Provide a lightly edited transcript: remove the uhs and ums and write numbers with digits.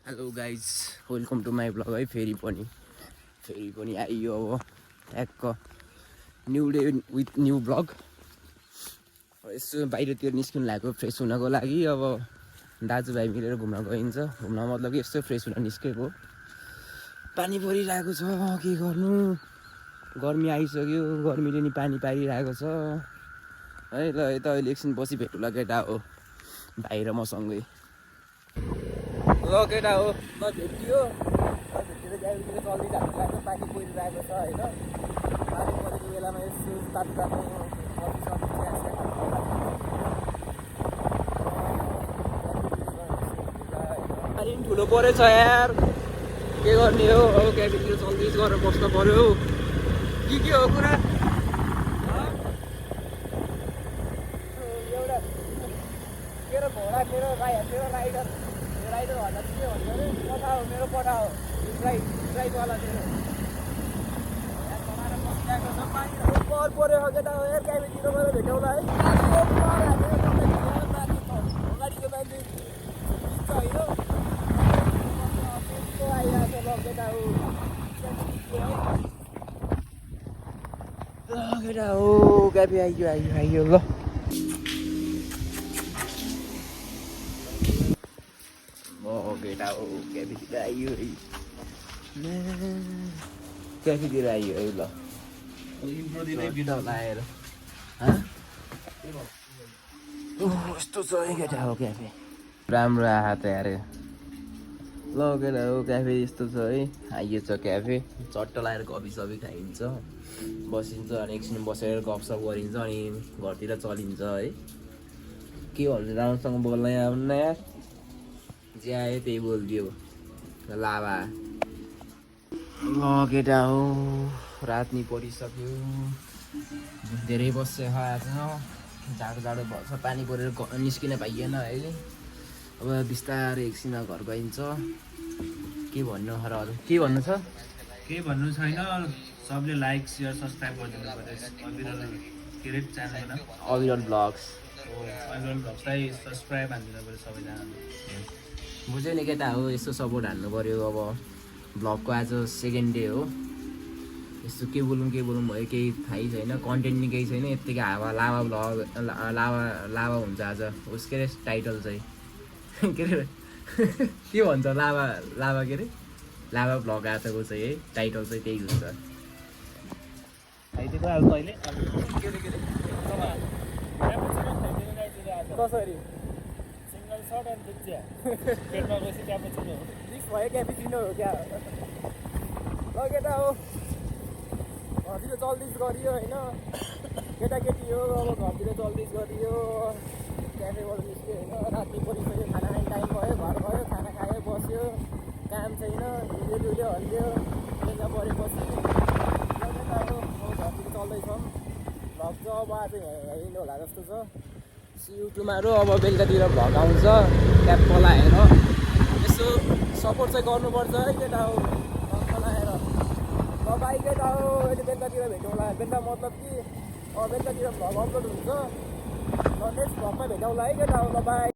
Hello guys welcome to my vlog है। फेरि पनि आइयो अब ट्याक्क new day with new vlog. यसो बाहिरतिर निस्किनु लागेको फ्रेस हुनको लागि। अब दाजुभाइ मिलेर घुम्न गइन्छ। घुम्न मतलब कि यस्तो फ्रेस हुन निस्केको। पानी परिरहेको छ, के गर्नु, गर्मी आइसक्यो। गर्मीले नि पानी पारिरहेको छ है। ल यता अहिले एकछिन पछि भेटौँला केटा हो भाइ र मसँगै। ल केटा हो ल भेटियो। भेटेर गाडीतिर चल्दिरहेको लाग्छ, पानी परिरहेको छ होइन। पानी परेको बेलामा यसो तातो तातो पानी पनि ठुलो परेछ यार, के गर्ने हो। अब क्याफेतिर चल्दैछ गरेर बस्न पर्यो। के हो कुरा एउटा मेरो घोडा मेरो राइडर भन्दा के भन्छ अरे पठाओ मेरो पठाओ ड्राइभवाला मेरो पर पऱ्यो केटा हो यार। क्याफेतिर गएर भेटौँला है। अगाडिको मान्छे हिँड्छ होइन आइरहेको छ। ल केटा हो केटा हो क्याफे आइयो ल। केटा हो क्याफेतिर आइयो है, क्याफेतिर आइयो है। ल लाएर यस्तो छ है केटा हो क्याफे। राम्रो आहा त यार। ल केटा हो क्याफे यस्तो छ है। आइयो छ क्याफे, चट्ट लाएर कफी सफी खाइन्छ, बसिन्छ, अनि एकछिन बसेर गफसफ गरिन्छ, अनि घरतिर चलिन्छ है। के भन्नु राम्रोसँग बोल्न आउनु यार, जे आयो त्यही बोलिदियो लाभा। ल केटा हो रात नि परिसक्यो, धेरै बस्छ आज। जाडो भएछ, पानी परेर निस्किन पाइएन अहिले। अब बिस्तारै एकछिन घर गइन्छ। के भन्नु र अरू के भन्नु छ? केही भन्नु छैन। सबले लाइक सेयर सब्सक्राइब गरिदिनु पर्यो अविरल के अरे च्यानलमा अविरल ब्लग्स। अविरल ब्लग्सलाई सब्सक्राइब हानिदिनु पर्यो सबैजनाले। बुझ्यो नि केटा हो, यस्तो सपोर्ट हान्नु पऱ्यो। अब भ्लगको आज सेकेन्ड डे हो। यस्तो के बोलौँ भयो केही थाहै छैन, कन्टेन्ट नि केही छैन। यत्तिकै हावा लाभा भ्लग लाभा हुन्छ आज उसकै टाइटल चाहिँ के अरे के भन्छ लाभा के अरे लाभा भ्लग आजको चाहिँ है टाइटल चाहिँ त्यही हुन्छ। खाइदिएको अब अहिले कसरी सिङ्गल सर्ट एन्ड दुधिया पेटमा गएपछि क्यापुचिनो रिक्स भयो, क्यापुचिनो हो क्या। ल केटा हो घरतिर चल्दिस गरियो होइन, केटाकेटी हो अब घरतिर चल्दिस गरियो। क्याफेबाट निस्क्यो होइन, राति परिसक्यो, खाना खाने टाइम भयो, घर गयो, खाना खायो, बस्यो, काम छैन, डुल्यो हल्यो, बेलुका परेपछि केटा हो घरतिर चल्दैछौँ। भ्लग चाहिँ अब आज हिँड्नु होला जस्तो छ। युट्युबमाहरू अब बेलुकातिर भ्लग आउँछ ट्याप लाएर। यसो सपोर्ट चाहिँ गर्नुपर्छ है केटा हो भ्लग लाएर। बाई केटा हो अहिले बेलुकातिर भेटौँला। बेलुका मतलब कि बेलुकातिर भ्लग अपलोड हुन्छ। नेक्स्ट भ्लगमा भेटौँला है केटा हो। बाई।